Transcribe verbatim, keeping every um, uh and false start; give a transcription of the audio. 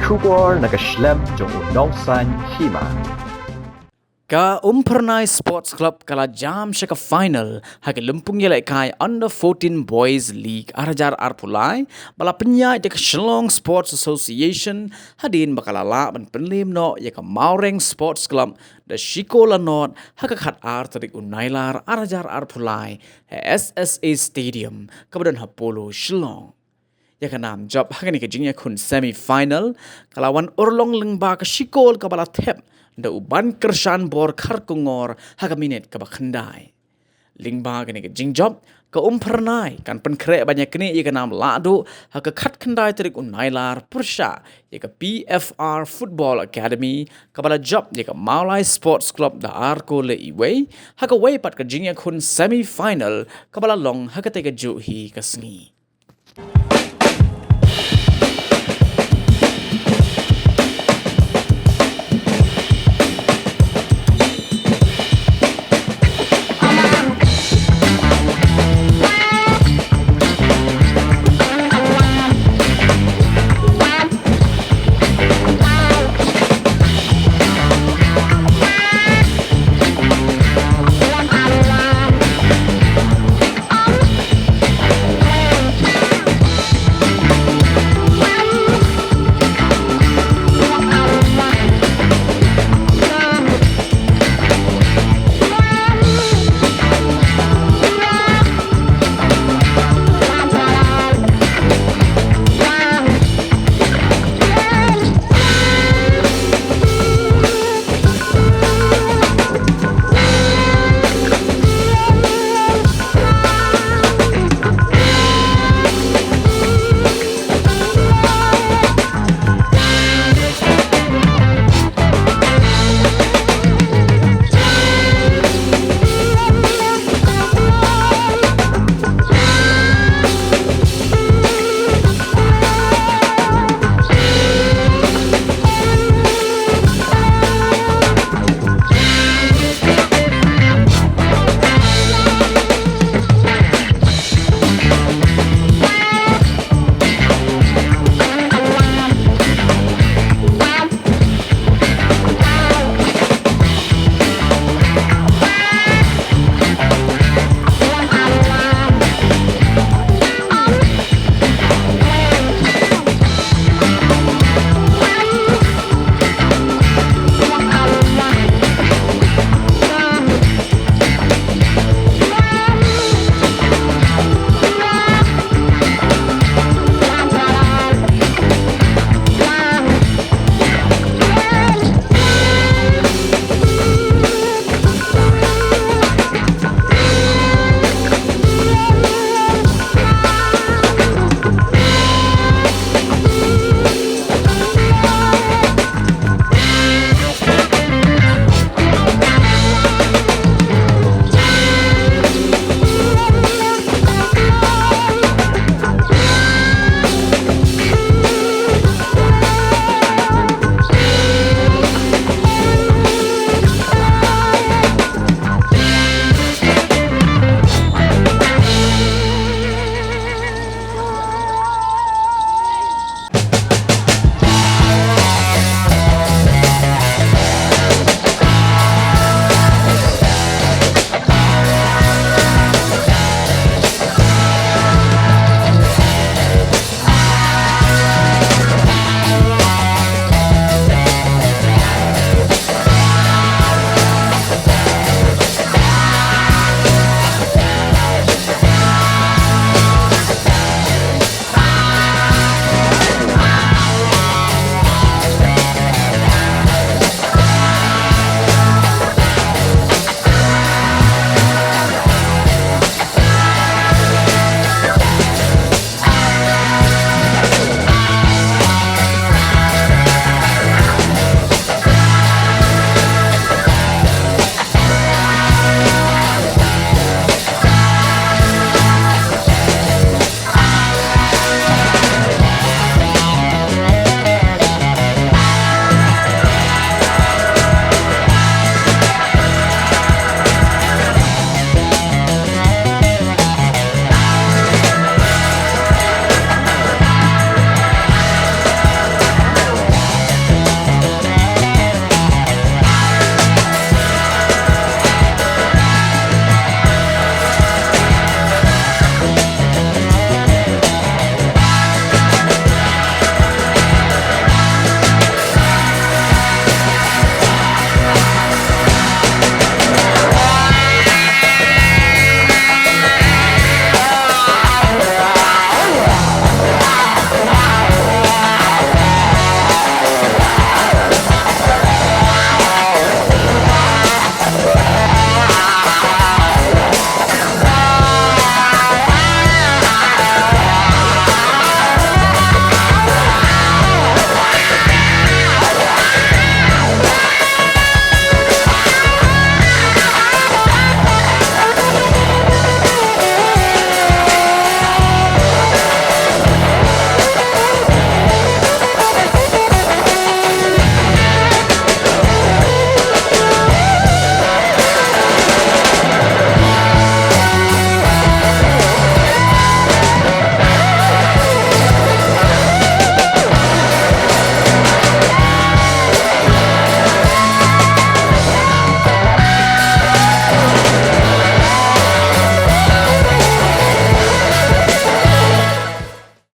Khubor na ka shlem jong u nongsan hima. Ka Umphyrnai Sports Club ka la jam sha ka final ha ka lympung ïalehkai Under fourteen Boys League ar hajar arphew lai, ba la pynïaid da ka Shillong Sports Association, hadien ba ka la lah ban pynliem noh ïa ka Mawreng Sports Club da shi kol la nod ha ka khatar tarik u Nailar ar hajar arphew lai ha S S A Stadium kaba don ha Polo, Shillong. Ïa ka nam jop ha kane ka jingïakhun semi final ka la wan urlong lyngba ka shi kol kaba la thep da u Bankyrshan Borkharkongor ha ka minit kaba khyndai. Lyngba kane ka jingjop, ka Umphyrnai kan pynkhreh ban ïaknieh ïa ka nam lahduh ha ka khatkhyndai tarik u Nailar pyrshah ïa ka P F R Football Academy kaba la jop ïa ka Mawlai Sports Club da ar kol la iwei, ha kawei pat ka jingïakhun semi final kaba la long ha katei ka juh hi ka sngi.